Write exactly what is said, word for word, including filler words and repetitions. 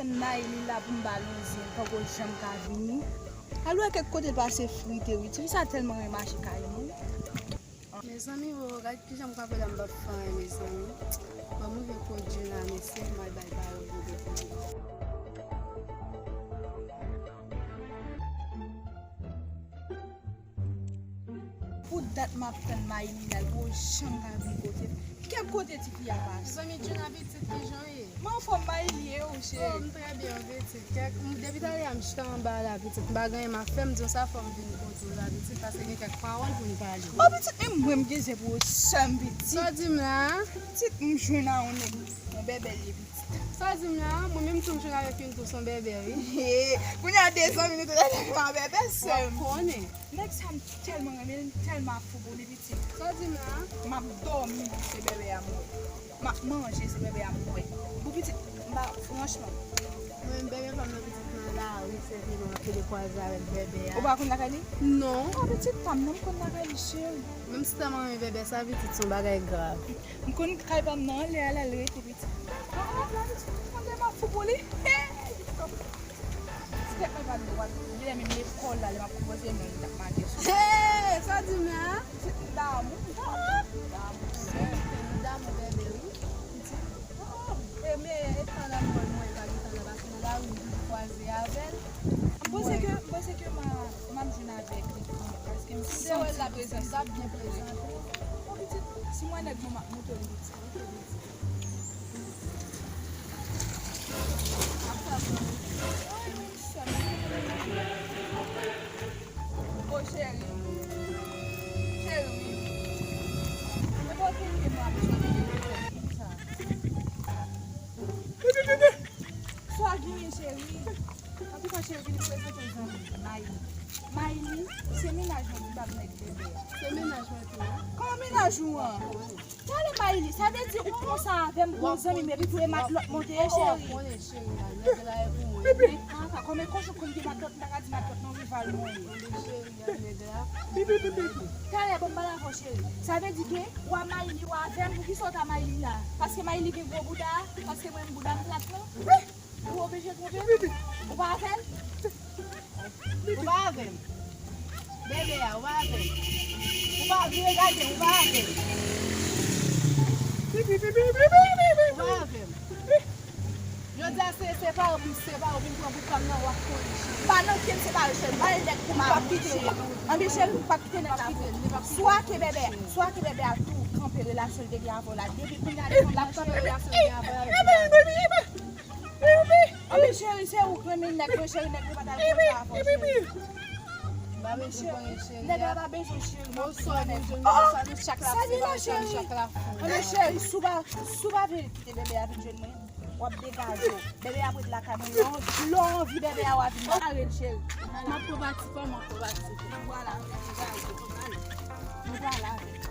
Nayli la pou m ba l yon zen, poko janm ka vini. Al wè kèk kote l pase frite wi. Tifi sa tèlman renmen mache kay moun. Mezanmi o, gad kijan m ka fè la m p ap fè anyen, mezanmi. Ban m ouvè pwodui la, mesye, m al bay pawòl yo depi. Pou dat m ap tann Mayli la, l poko janm ka vin kote m. Kèk kote tifi a pase? Mezanmi, Djouna pitit, kijan w ye? Mwen anfòm, Mayli, e ou, cheri? Oh, m trè byen, pitit. Kèk, m, depi talè a, m chita anba la, pitit. M pa gen anyen m ap fè, m di w sa, fò m vin kote w la, pitit, paske gen kèk pawòl pou n pale. Oh, pitit, men mwen, m gen zen pou ou sèm, pitit. Sa w di m la a? Pitit, m jwenn a yon nèg, yon bèbè l ye, pitit. Sa w di m la a? Mwen menm tou, m jwenn avèk youn tou, s on bèbè, wi. Kounye a, de zanmi nou te la, yon bèbè, sèm. W ap konnen. Nèg sa, m tèlman renmen l, m tèlman ap fou pou li, pitit. Sa w di m la a? M ap dòmi, se bèbè a m wè. M ap manje, se bèbè a m wè. Bon, pitit, m pa, franchman. Mwen, bèbè pa m nan, pitit, nan lari, senpleman, m ap pede kwaze avèk bèbè a. Ou pa konn lakay li? Non. Ah, pitit pa m, non, m konn lakay li, cheri. Menm si tèlman renmen bèbè sa, pitit, se yon bagay grav. M konn kay pa m nan, anlè a, l al rete, pitit. Ah, ah, la, pitit, m konn tèlman fou pou li. Hey! Ti tèt mwen pa dwat. Genlè menm lekòl la, lè m ap konpoze non, li t ap make sou. Hey, sa w di m la a? M damou, m damou, m damou, sè. M damou bèbè, wi. Pitit. E, men, e tan nan mwen, mwen, pa gen tan nan, paske nan lari, m toujou kwaze avè l. M panse ke, m panse ke m a, m ap jwenn avèk li, paske m santi l prezans. M t ap byen prezante. Bon, pitit, si mwen nèg mwen, m ap montre l, pitit. O cheri. Cheri, wi. Mwen pa konn ke mwen ap chante pou sa. Sa genyen, cheri? Antouka, cheri, vin prezante zanmi m, Mayli. Mayli, se mennaj mwen ki pa vin ak bebe a. Se mennaj mwen tou, wi. Kòman mennaj ou an? Talè Mayli, sa vle di ou konsa avè m, gon zanmi m, epi tou e matlòt mwen te ye, cheri. Konnen cheri a, nèg la e pou mwen. Men kaka, kòman, kòman ou konn gen matlòt, m ta ka di matlòt non, rival mwen ye. Konnen cheri a, nèg la. Talè, bon, m pale avè w, cheri. Sa vle di ke w a Mayli, w avè m, poukisa w ta Mayli la? Paske Mayli gen gwo bouda, paske mwen bouda m plat non. Ou oblije twonpe m? Ou pa avè l? Ou pa avè m? Bebe a, ou pa avè m? Ou pa vire gade m, ou pa avè m? Ou pa avè m? Jodi a se separe pou m separe w, vin pran bout pa m nan, w ap konnen cheri. M pa nan ken separe cheri, m pa nan nèg pou m ap kite. Anben cheri, m p ap kite nèg la pou ou. Swa ke bebe, swa ke bebe a tou kanpe relasyon l te gen avè w la. Depi kounye a, depi l ap kanpe relasyon l te gen avè w la. Anben cheri, se ou k renmen nèg mwen cheri, nèg mwen pa t al konn sa avè w cheri. Anben cheri, nèg la pa bezwen cheri, m ap pran nèg mwen. Sa vin la cheri. Anben cheri, si w pa, si w pa vle kite bebe a vin jwenn mwen, w ap degaje w. Bebe a ap ret lakay mwen, lè w, lè w anvi bebe a w a vin mare l cheri. M ap pran pati pa m, w ap pran pati pou ou. Vwala, degaje w. Nou pral avè l.